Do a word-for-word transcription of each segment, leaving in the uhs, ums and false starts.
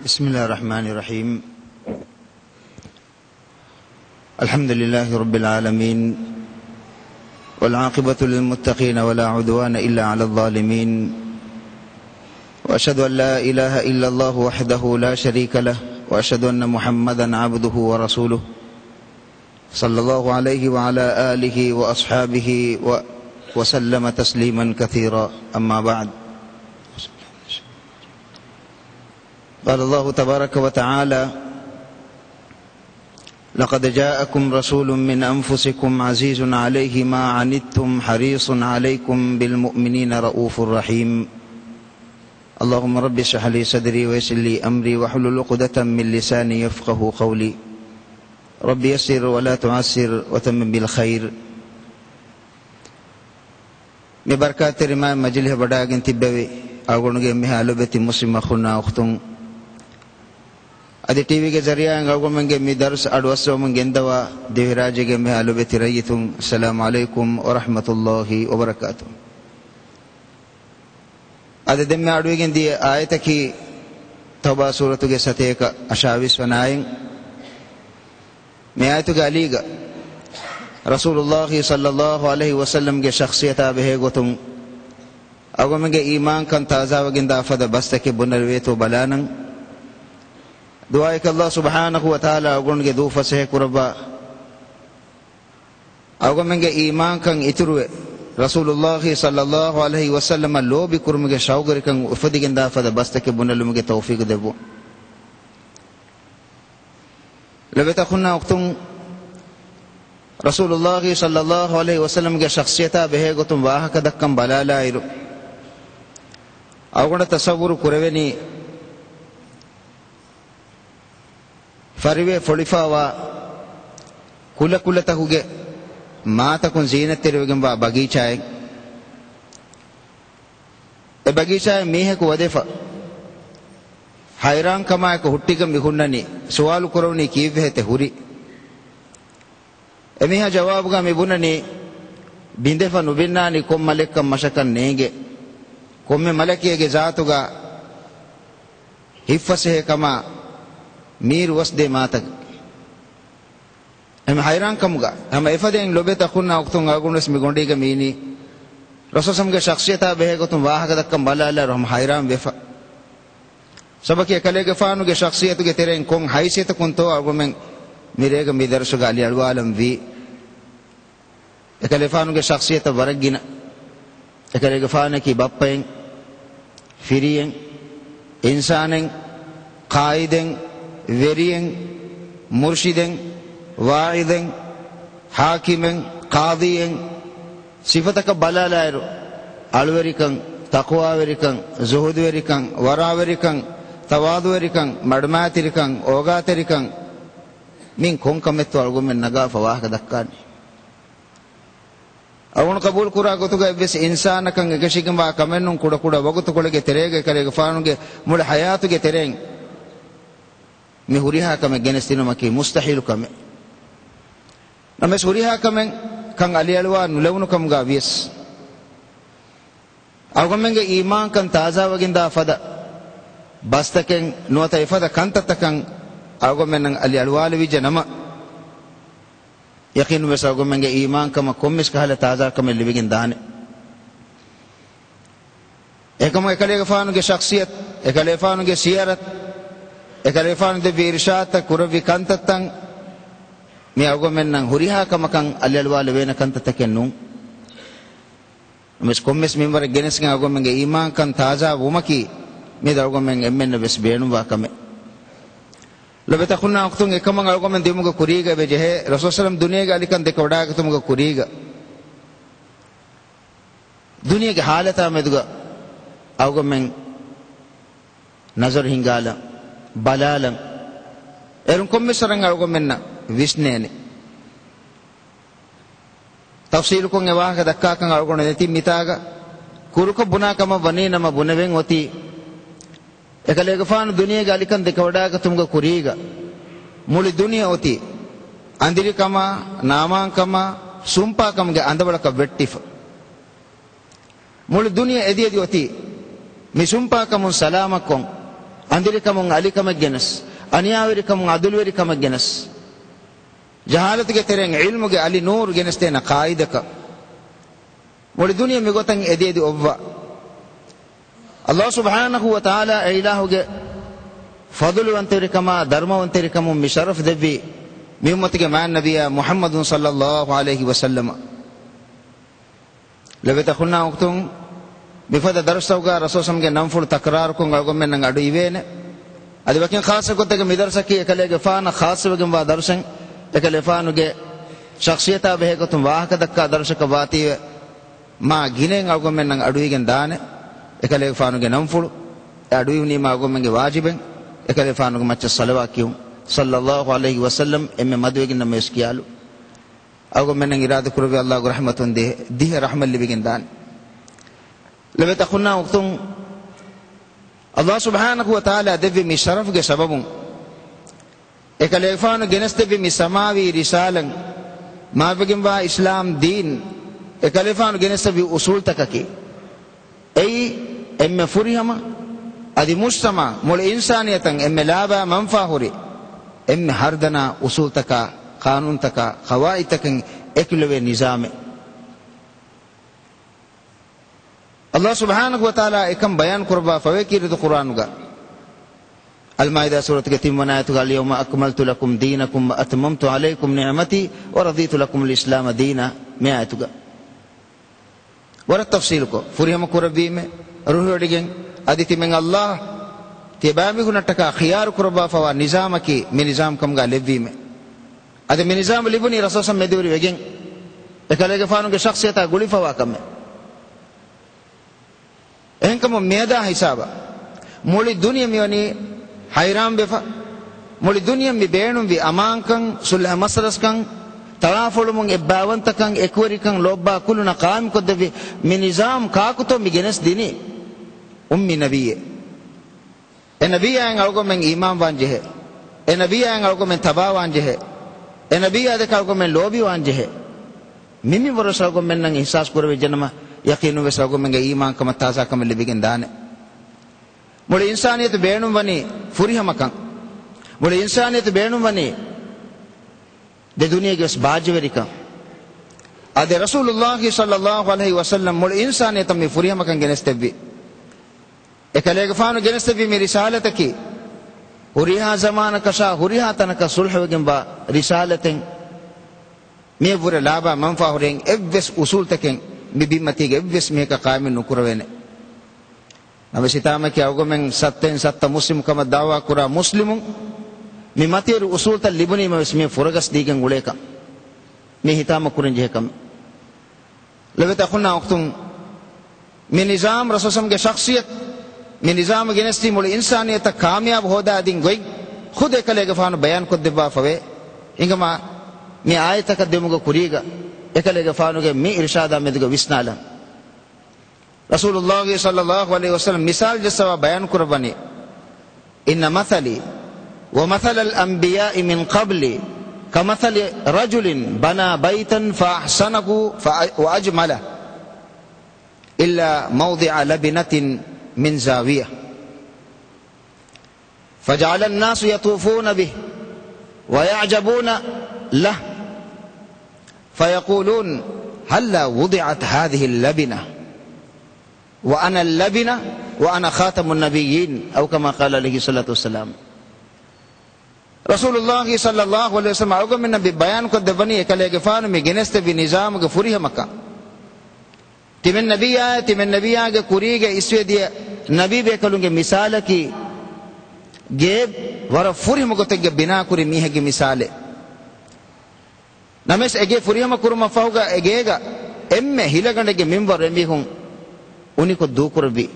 بسم الله الرحمن الرحيم. الحمد لله رب العالمين، والعاقبة للمتقين، ولا عدوان إلا على الظالمين، وأشهد أن لا إله إلا الله وحده لا شريك له، وأشهد أن محمدا عبده ورسوله، صلى الله عليه وعلى آله وأصحابه و-، وسلم تسليما كثيرا. أما بعد، قال الله تبارك وتعالى: لقد جاءكم رسول من أنفسكم عزيز عليه ما عنتم حريص عليكم بالمؤمنين رءوف رحيم. اللهم رب اشرح لي صدري ويسر لي أمري واحلل عقدة من لساني يفقهوا قولي. رب يسر ولا تعسر وتمم بالخير. މި ބަރަކާތްތެރި މާތް މަޖިލިހަށް ވަޑައިގެން ތިއްބެވި އަޅުގަނޑުގެ އެންމެހާ ލޮބުވެތި މުސްލިމް އަޚުންނާ އުޚްތުން، އަދި ޓީވީގެ ޒަރިއާއިން އަޅުގަނޑުމެންގެ މި ދަރުސް އަޑުއައްސަވަމުން ގެންދަވާ ދިވެހިރާއްޖޭގެ އެންމެހާ ލޮބުވެތި ރައްޔިތުން، އައްސަލާމު ޢަލައިކުމް ވަރަޙްމަތުﷲ ވަބަރަކާތުހު. އަދި ދެންމެ އަޑުއިގެން ދިޔަ އާޔަތަކީ ތައުބާ ސޫރަތުގެ ސަތޭކަ އަށާވީސް ވަނަ އާޔަތް. މި އާޔަތުގެ އަލީގަ ރަސޫލުﷲ ޞައްލަﷲ ޢަލައިހި ވަސައްލަމްގެ ޝަޚްޞިއްޔަތާ ބެހޭގޮތުން އަޅުގަނޑުމެންގެ އީމާންކަން ތާޒާވެގެންދާ ފަދަ ބަސްތަކެއް ބުނެލެވޭތޯ ބަލާނަން. ދުޢާއަކީ ﷲ ސުބްޙާނަހޫ ވަތަޢާލާ އަޅުގަނޑުގެ ދޫ ފަސޭހަ ކުރައްވާ، އަޅުގަނޑުމެންގެ އީމާންކަން އިތުރުވެ، ރަސޫލުﷲ ޞައްލަﷲ ޢަލައިހި ވަސައްލަމަށް ލޯބި ކުރުމުގެ ޝައުގުވެރިކަން އުފެދިގެންދާ ފަދަ ބަސްތަކެއް ބުނެލުމުގެ ތައުފީޤު ދެއްވުން. ލޮބުވެތި އަޚުންނާ އުޚްތުން، ރަސޫލުﷲ ޞައްލަﷲ ޢަލައިހި ވަސައްލަމްގެ ޝަޚްޞިއްޔަތާ ބެހޭގޮތުން ވާހަކަ ދައްކަން ބަލާލާއިރު، އަޅުގަނޑަށް ތަޞައްވުރު ކުރެވެނީ، ފަރިވެ ފޮޅިފައިވާ ކުލަކުލަތަކުގެ މާތަކުން ޒީނަތްތެރިވެގެންވާ ބަގީޗާއެއް. އެ ބަގީޗާއެއް މީހަކު ވަދެފަ ހައިރާންކަމާއެކު ހުއްޓިގެން މި ހުންނަނީ، ސުވާލު ކުރެވުނީ ކީއްވެހޭތަ ހުރީ؟ އެމީހާ ޖަވާބުގަ މި ބުނަނީ، ބިނދެފަ ނުބިންނާނީ ކޮން މަލެއްކަން މަށަކަށް ނޭނގެ. ކޮންމެ މަލަކީ އޭގެ ޒާތުގަ ހިއްފަސޭހަކަމާ މީރު ވަސްދޭ މާތަކެއް. އެހެން ހައިރާންކަމުގަ ހަމަ އެފަދައިން ލޮބުވެތި އަޚުންނާ އުޚްތުން އަޅުގަނޑުވެސް މި ގޮނޑީގަ މިއިނީ. ރަސޫލުގެ ޝަޚްޞިއްޔަތާ ބެހޭގޮތުން ވާހަކަ ދައްކަން ބަލާލާއިރު ހަމަ ހައިރާން ވެފަ. ސަބަކީ އެކަލޭގެފާނުގެ ޝަޚްޞިއްޔަތުގެ ތެރެއިން ކޮން ހައިސިއްޔަތަކުންތޯ އަޅުގަނޑުމެން މިރޭގަ މި ދަރުސުގަ އަލިއަޅުވާލަން ވީ. އެކަލޭގެފާނުގެ ޝަޚްޞިއްޔަތަށް ވަރަށް ގިނަ. އެކަލޭގެފާނަކީ ބައްޕައެއް، ފިރިއެއް، އިންސާނެއް، ޤާއިދެއް، ވެރިއެއް، މުރުޝިދެއް، ވާޢިޡެއް، ޙާކިމެއް، ޤާޟީއެއް، ސިފަތަކަށް ބަލާލާއިރު، އަޅުވެރިކަން، ތަޤްވާވެރިކަން، ޒުހުދުވެރިކަން، ވަރާވެރިކަން، ތަވާޟުވެރިކަން، މަޑުމައިތިރިކަން، އޯގާތެރިކަން، މިން ކޮން ކަމެއްތޯ އަޅުގަނޑުމެން ނަގާފަ ވާހަކަ ދައްކާނީ؟ އަޅުގަނޑު ޤަބޫލު ކުރާ ގޮތުގަ އެއްވެސް އިންސާނަކަށް އެކަށީގެންވާ ކަމެއް ނޫން، ކުޑަކުޑަ ވަގުތުކޮޅެއްގެ ތެރޭގަ އެކަލޭގެފާނުގެ މުޅި ޙަޔާތުގެ ތެރެއިން މި ހުރިހާ ކަމެއް ގެނެސްދިނުމަކީ މުސްތަޙީލު ކަމެއް. ނަމަވެސް ހުރިހާ ކަމެއް ކަން އަލިއަޅުވާ ނުލެވުނު ކަމުގަ ވިޔަސް، އަޅުގަނޑުމެންގެ އީމާންކަން ތާޒާވެގެންދާ ފަދަ ބަސްތަކެއް ނުވަތަ އެފަދަ ކަންތައްތަކަށް އަޅުގަނޑުމެންނަށް އަލިއަޅުވާލެވިއްޖެ ނަމަ، ޔަޤީނުންވެސް އަޅުގަނޑުމެންގެ އީމާންކަމަށް ކޮންމެސް ކަހަލަ ތާޒާކަމެއް ލިބިގެން ދާނެ. އެކަމު އެކަލޭގެފާނުގެ ޝަޚްޞިއްޔަތު، އެކަލޭގެފާނުގެ ސިޔަރަތު، އެކަލޭގެފާނު ދެއްވި އިރުޝާދުތައް، ކުރެއްވި ކަންތައްތައް، މި އަޅުގަނޑުމެންނަށް ހުރިހާ ކަމަކަށް އަލިއަޅުވާލެވޭނެ ކަންތައްތަކެއް ނޫން. ނަމަވެސް ކޮންމެސް މިންވަރެއް ގެނެސްގެން އަޅުގަނޑުމެންގެ އީމާންކަން ތާޒާ ވުމަކީ، މިއަދު އަޅުގަނޑުމެން އެންމެންނަށް ވެސް ބޭނުންވާ ކަމެއް. ލޮބުވެތި އަޚުންނާ އުޚްތުން، އެކަމަށް އަޅުގަނޑުމެން ދިއުމުގެ ކުރީގަ އެބަ ޖެހޭ، ރަސޫލު ޞައްލަﷲ ޢަލައިހި ވަސައްލަމް ދުނިޔޭގެ އަލިކަން ދެކެވަޑައިގަތުމުގެ ކުރީގަ، ދުނިޔޭގެ ޙާލަތާ މެދުގަ އަޅުގަނޑުމެން ނަޒަރު ހިންގާލަން، ބަލާލަން. އޭރުން ކޮންމެސް ވަރަށް އަޅުގަނޑުމެންނަށް ވިސްނޭނެ. ތަފްޞީލުކޮށް އެ ވާހަކަ ދައްކާކަން އަޅުގަނޑު ނެތި މިތާގަ، ކުރުކޮށް ބުނާ ކަމަށް ވަނީ ނަމަ ބުނެވެން އޮތީ، އެކަލޭގެފާނު ދުނިޔޭގެ އަލިކަން ދެކެވަޑައިގަތުމުގެ ކުރީގަ، މުޅި ދުނިޔެ އޮތީ އަނދިރިކަމާ، ނާމާންކަމާ، ސުންޕާކަމުގެ އަނދަވަޅަކަށް ވެއްޓިފަ. މުޅި ދުނިޔެ އެދިއެދި އޮތީ މި ސުންޕާކަމުން ސަލާމަތްކޮށް، އަނދިރިކަމުން އަލިކަމެއް ގެނެސް، އަނިޔާވެރިކަމުން އަދުލުވެރިކަމެއް ގެނެސް، ޖަހާލަތުގެ ތެރެއިން ޢިލްމުގެ އަލި ނޫރު ގެނެސްދޭނެ ޤާއިދަކަށް. މުޅި ދުނިޔެ މިގޮތަށް އެދި އެދި އޮއްވާ. އައްލާހު ސުބްޙާނަހު ވަ ތަޢާލާ އެ އިލާހުގެ ފަޟުލުވަންތަވެރިކަމާ ދަރުމަވަންތަވެރިކަމުން މި ޝަރަފް ދެއްވީ މި އުއްމަތުގެ މާތް ނަބިއްޔާ މުޙައްމަދު ޞައްލައްލާހު ޢަލައިހި ވަސައްލަމަށް. ލޮބުވެތި އަޚުންނާ އުޚްތުން، މިފަދަ ދަރުސްތަކުގަ ރަސޫލު ސަމްގެ ނަންފުޅު ތަކްރާރުކޮށް އަޅުގަނޑުމެންނަށް އަޑު އިވޭނެ. އަދި ވަކިން ޚާއްޞަ ގޮތެއްގަ މި ދަރުސަކީ އެކަލޭގެފާނަށް ޚާއްޞަވެގެންވާ ދަރުސެއް، އެކަލޭގެފާނުގެ ޝަޚްޞިއްޔަތާ ބެހޭ ގޮތުން ވާހަކަ ދައްކާ ދަރުސަކަށް ވާތީވެ، މާ ގިނައިން އަޅުގަނޑުމެންނަށް އަޑުއިވިގެން ދާނެ. އެކަލޭގެފާނުގެ ނަންފުޅު، އެ އަޑުއިވުނީމާ އަޅުގަނޑުމެންގެ ވާޖިބެއް، އެކަލޭގެފާނުގެ މައްޗަށް ޞަލަވާތް ކިޔުން، ޞައްލައްލާހު ޢަލައިހި ވަސައްލަމް އެންމެ މަދުވެގެން ނަމަވެސް ކިޔާލު. އަޅުގަނޑުމެންނަށް އިރާދަކުރެއްވި އައްލާހުގެ ރަޙްމަތުން ދިހަ، ދިހަ ރަޙްމަތް ލިބިގެން ދާނެ. ލޮބުވެތި އަޚުންނާ އުޚްތުން، އައްލާހު ސުބްޙާނަހު ވަ ތަޢާލާ ދެއްވި މި ޝަރަފުގެ ސަބަބުން، އެކަލޭގެފާނު ގެނެސްދެއްވި މި ސަމާވީ ރިސާލަތް، މާތްވެގެންވާ އިސްލާމް ދީން، އެކަލޭގެފާނު ގެނެސްދެއްވި އުޞޫލުތަކަކީ، އެއީ އެންމެ ފުރިހަމަ، އަދި މުޖްތަމަޢަށް، މުޅި އިންސާނިއްޔަތަށް އެންމެ ލާބައާ މަންފާހުރި، އެންމެ ހަރުދަނާ އުޞޫލުތަކާ، ޤާނޫނުތަކާ، ޤަވާޢިދުތަކަށް އެކުލެވޭ ނިޒާމެއް. އައްލާހު ސުބްޙާނަހު ވަ ތަޢާލާ އެކަން ބަޔާން ކުރައްވާފަވޭ ކީރިތި ޤުރްއާނުގަ، އަލްމާއިދާ ސޫރަތުގެ ތިންވަނަ އާޔަތުގަ، اليوم أكملت لكم دينكم وأتممت عليكم نعمتي ورضيت لكم الإسلام دينا، މި އާޔަތުގަ. ވަރަށް ތަފްޞީލުކޮށް، ފުރިހަމަ ކުރެއްވީމޭ، ރުހިވޮޑިގެން، އަދި ތިމަން އައްލާހު ތިޔަބައިމީހުންނަށްޓަކާ ޚިޔާރު ކުރައްވާފަވާ ނިޒާމަކީ މި ނިޒާމް ކަމުގަ ލެއްވީމޭ. އަދި މި ނިޒާމު ލިބުނީ ރަސޫލު ސަމް މެދުވެރި ވެގެން، އެކަލޭގެފާނުގެ ޝަޚްޞިއްޔަތާ ގުޅިފަވާ ކަމެއް. އެހެންކަމުން މިއަދާ ހިސާބަށް މުޅި ދުނިޔެ މިވަނީ ހައިރާންވެފަ، މުޅި ދުނިޔެ މި ބޭނުންވި އަމާންކަން، ޞުލްޙަ މަސަލަސްކަން، ތަޅާފޮޅުމުން އެއްބާވަންތަކަން، އެކުވެރިކަން، ލޯބިވާ ކުލުންނަށް ޤާއިމްކޮށްދެއްވި މި ނިޒާމް ކާކުތޯ މި ގެނެސް ދިނީ؟ އުއްމީ ނަބިއްޔެއް. އެ ނަބިއްޔާއަށް އަޅުގަނޑުމެން އީމާންވާން ޖެހޭ. އެ ނަބިއްޔާއަށް އަޅުގަނޑުމެން ތަބާވާން ޖެހޭ. އެ ނަބިއްޔާ ދެކެ އަޅުގަނޑުމެން ލޯބިވާން ޖެހޭ. މި މިންވަރު ވެސް އަޅުގަނޑުމެންނަށް އިޙްސާސް ކުރެވިއްޖެނަމަ، ޔަޤީނުން ވެސް އަޅުގަނޑުމެންގެ އީމާންކަމަށް ތާޒާކަމެއް ލިބިގެން ދާނެ. މުޅި އިންސާނިއްޔަތު ބޭނުންވަނީ ފުރިހަމަކަން. މުޅި އިންސާނިއްޔަތު ބޭނުންވަނީ ދެ ދުނިޔޭގެ ވެސް ބާއްޖަވެރިކަން. އާދެ، ރަސޫލުއްލާހި ޞައްލައްލާހު ޢަލައިހި ވަސައްލަމް މުޅި އިންސާނިއްޔަތަށް މި ފުރިހަމަކަން ގެނެސްދެއްވި. އެކަލޭގެފާނު ގެނެސްދެއްވި މި ރިސާލަތަކީ، ހުރިހާ ޒަމާނަކަށާ ހުރިހާ ތަނަކަށް ޞުލްޙުވެގެންވާ ރިސާލަތެއް. މިއަށްވުރެ ލާބާ މަންފާހުރި އެއްވެސް އުޞޫލުތަކެއް މި ބިންމަތީގެ އެއްވެސް މީހަކަށް ޤާއިމެއް ނުކުރެވޭނެ. ނަމަވެސް ހިތާމައަކީ އަޅުގަނޑުމެން ސައްތައިން ސައްތަ މުސްލިމު ކަމަށް ދަޢުވާ ކުރާ މުސްލިމުން މި މަތިވެރި އުޞޫލުތައް ލިބުނީމަވެސް މި ފުރަގަސް ދީގެން އުޅޭކަން. މީ ހިތާމަ ކުރަން ޖެހޭ ކަމެއް. ލޮބުވެތި އަޚުންނާ އުޚްތުން، މި ނިޒާމް ރަސޫލު ސަމްގެ ޝަޚްޞިއްޔަތު، މި ނިޒާމް ގެނެސްދީ މުޅި އިންސާނިއްޔަތަށް ކާމިޔާބު ހޯދާދިން ގޮތް ޚުދު އެކަލޭގެފާނު ބަޔާން ކޮށްދެއްވާފަވޭ. ހިނގަމާ މި އާޔަތްތަކަށް ދިއުމުގެ ކުރީގަ އެކަލޭގެފާނުގެ މި އިރުޝާދާ މެދުގަ ވިސްނާލަން. ރަސޫލުއްލާހި ޞައްލައްލާހު ޢަލައިހި ވަސައްލަމް މިސާލު ޖެއްސަވާ ބަޔާން ކުރައްވަނީ، إن مثلي ومثل الأنبياء من قبلي كمثل رجل بنى بيتا فأحسنه فأ-، وأجمله إلا موضع لبنة من زاوية فجعل الناس يطوفون به ويعجبون له فيقولون هلا وضعت هذه اللبنة وأنا اللبنة وأنا خاتم النبيين، أو كما قال عليه الصلاة والسلام. ރަސޫލުއްލާހި ޞައްލައްލާހު ޢަލައިހި ވަސައްލަމް އަޅުގަނޑުމެންނަށް މި ބަޔާން ކޮށްދެއްވަނީ އެކަލޭގެފާނު މި ގެނެސްދެއްވި ނިޒާމުގެ ފުރިހަމަކަން. ތިމަން ނަބިއްޔާއާ، ތިމަން ނަބިއްޔާގެ ކުރީގަ އިސްވެދިޔަ ނަބީބޭކަލުންގެ މިސާލަކީ، ގޭ ވަރަށް ފުރިހަމަ ގޮތެއްގަ ބިނާކުރި މީހެއްގެ މިސާލެއް. ނަމަވެސް އެގޭ ފުރިހަމަ ކުރުމަށް ފަހުގަ އެގޭގަ އެންމެ ހިލަގަނޑެއްގެ މިންވަރު އެމީހުން އުނިކޮށް ދޫކުރެއްވި.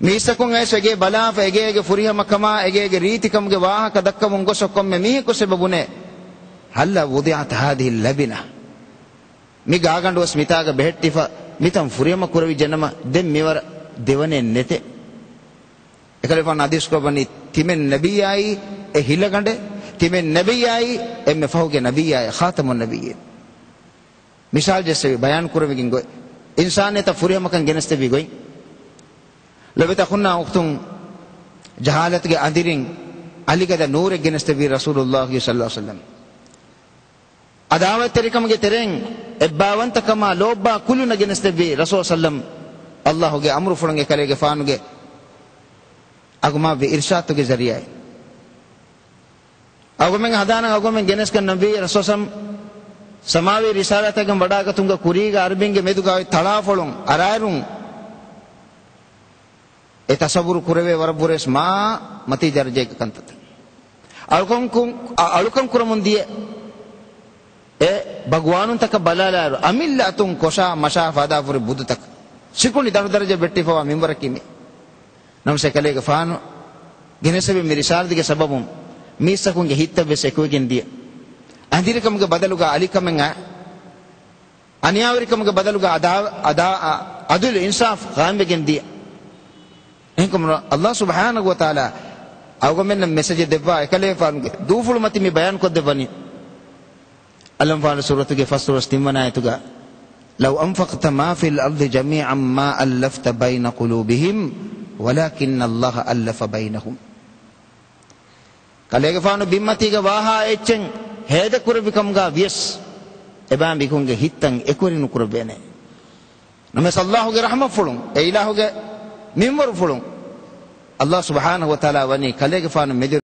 މީސްތަކުން އައިސް އެގޭ ބަލާފަ، އެގޭގެ ފުރިހަމަކަމާ، އެގޭގެ ރީތިކަމުގެ ވާހަކަ ދައްކަމުން ގޮސް ކޮންމެ މީހަކު ސެބަ ބުނޭ، هلا وضعت هذه اللبنة. މި ގާގަނޑުވެސް މިތާގަ ބެހެއްޓިފަ، މިތަން ފުރިހަމަ ކުރެވިއްޖެނަމަ، ދެން މިވަރަށް ދެވަނޭ ނެތޭ. އެކަލޭގެފާނު ޙަދީޘް ކުރައްވަނީ، ތިމެން ނަބިއްޔާއީ އެ ހިލަގަނޑެއް، ތިމެން ނަބިއްޔާއީ އެންމެ ފަހުގެ ނަބިއްޔާއޭ، ޚާތަމުން ނަބިއްޔީން. މިސާލު ޖެއްސެވި، ބަޔާން ކުރެވިގެން ގޮތް، އިންސާނިއްޔަތަށް ފުރިހަމަކަން ގެނެސްދެއްވި ގޮތް. ލޮބުވެތި އަޚުންނާ އުޚްތުން، ޖަހާލަތުގެ އަނދިރިން އަލިގަދަ ނޫރެއް ގެނެސްދެއްވީ ރަސޫލުﷲ ޞައްލަﷲ ޢަލައިހި ވަސައްލަމް. އަދާވަތްތެރިކަމުގެ ތެރެއިން އެއްބާވަންތަކަމާ ލޯބިވާ ކުލުންނަށް ގެނެސްދެއްވީ ރަސޫލު ޞައްލަﷲ ޢަލައިހި ވަސައްލަމް، ﷲ ގެ އަމުރުފުޅުން އެކަލޭގެފާނުގެ އަގުމާވި އިރްޝާދުގެ ޒަރީޢާއިން. އަޅުގަނޑުމެން ހަދާނަން، އަޅުގަނޑުމެން ގެނެސްގެންނަންވީ ރަސޫލު ޞައްލަﷲ ޢަލައިހި ވަސައްލަމް ސަމާވީ ރިސާލާތަކަށް ވަޑާގަތުމުގެ ކުރީގަ ޢަރަބިންގެ މެދުގަ އޮތް ތަޅާފޮޅުން އަރާއިރުން، އެ ތަޞައްވުރު ކުރެވޭ ވަރަށް ބުރަވެސް މާ މަތީ ދަރަޖައިގެ ކަންތައްތައް. އަޅުކަން ކު-، އަ-، އަޅުކަން ކުރަމުން ދިޔަ އެ ބަގުވާނުންތަކަށް ބަލާލާއިރު، އަމިއްލަ އަތުން ކޮށާ މަށާ ފަދާފުރި ބުދުތަކަށް ސިކުނޑި ދަނޑު ދަރަޖަ ވެއްޓިފަވާ މިންވަރަކީ މި. ނަމަސް އެކަލޭގެފާނު ގެނެސްދެއްވި މި ރިސާލާތުގެ ސަބަބުން މީސްތަކުންގެ ހިތްތައް ވެސް އެކުވެގެން ދިޔަ. އަނދިރިކަމުގެ ބަދަލުގަ އަލިކަމެއް އަ-، އަނިޔާވެރިކަމުގެ ބަދަލުގަ އަދާ-، އަދާ-، އަ-، އަދުލު އިންސާފު ޤާއިމްވެގެން ދިޔަ. އެހެންކަމުން ﷲ ސުބްޙާނަހޫ ވަތަޢާލާ އަޅުގަނޑުމެންނަށް މެސެޖެއް ދެއްވާ އެކަލޭގެފާނުގެ ދޫފުޅު މަތިން މި ބަޔާން ކޮށްދެއްވަނީ. އަލް އަންފާލު ސޫރަތުގެ ފަސްދޮޅަސް ތިންވަނަ އާޔަތުގަ، "لو أنفقت ما في الأرض جميعا ما ألفت بين قلوبهم ولكن الله ألف بينهم." ކަލޭގެފާނު ބިންމަތީގަ ވާހާ އެއްޗެއް ހޭދަކުރެއްވި ކަމުގަ ވިޔަސް، އެބައިމީހުންގެ ހިތްތައް އެކުވެރި ނުކުރެއްވޭނެ. ނަމަވެސް ﷲ ގެ ރަޙްމަތްފުޅުން، އެ އިލާހުގެ މިންވަރުފުޅުން، ﷲ ސުބްޙާނަހޫ ވަތަޢާލާ ވަނީ ކަލޭގެފާނު މެދު